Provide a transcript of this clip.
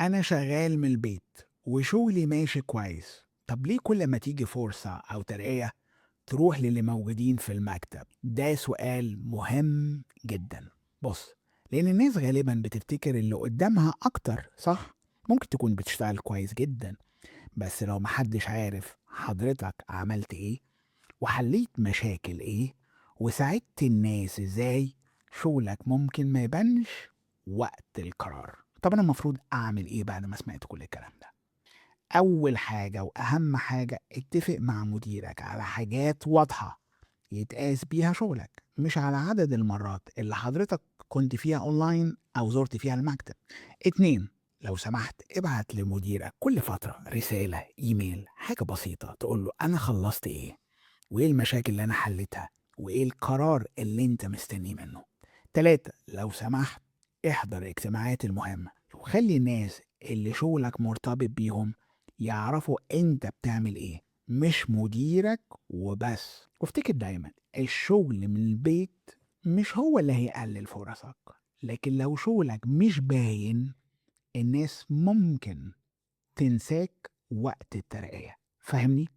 أنا شغال من البيت وشغلي ماشي كويس، طب ليه كل ما تيجي فرصة أو ترقية تروح للي موجودين في المكتب؟ ده سؤال مهم جدا. بص، لأن الناس غالبا بتفتكر اللي قدامها أكتر، صح؟ ممكن تكون بتشتغل كويس جدا، بس لو محدش عارف حضرتك عملت إيه وحليت مشاكل إيه وساعدت الناس إزاي، شغلك ممكن ما يبانش وقت القرار. طب أنا المفروض أعمل إيه بعد ما سمعت كل الكلام ده؟ أول حاجة وأهم حاجة، اتفق مع مديرك على حاجات واضحة يتقاس بيها شغلك، مش على عدد المرات اللي حضرتك كنت فيها أونلاين أو زرت فيها المكتب. 2، لو سمحت ابعت لمديرك كل فترة رسالة، إيميل، حاجة بسيطة تقول له أنا خلصت إيه، وإيه المشاكل اللي أنا حلتها، وإيه القرار اللي أنت مستنيه منه. 3، لو سمحت احضر الاجتماعات المهمة وخلي الناس اللي شغلك مرتبط بيهم يعرفوا انت بتعمل ايه، مش مديرك وبس. وافتكر دايما الشغل من البيت مش هو اللي هيقلل فرصك، لكن لو شغلك مش باين الناس ممكن تنساك وقت الترقية. فاهمني؟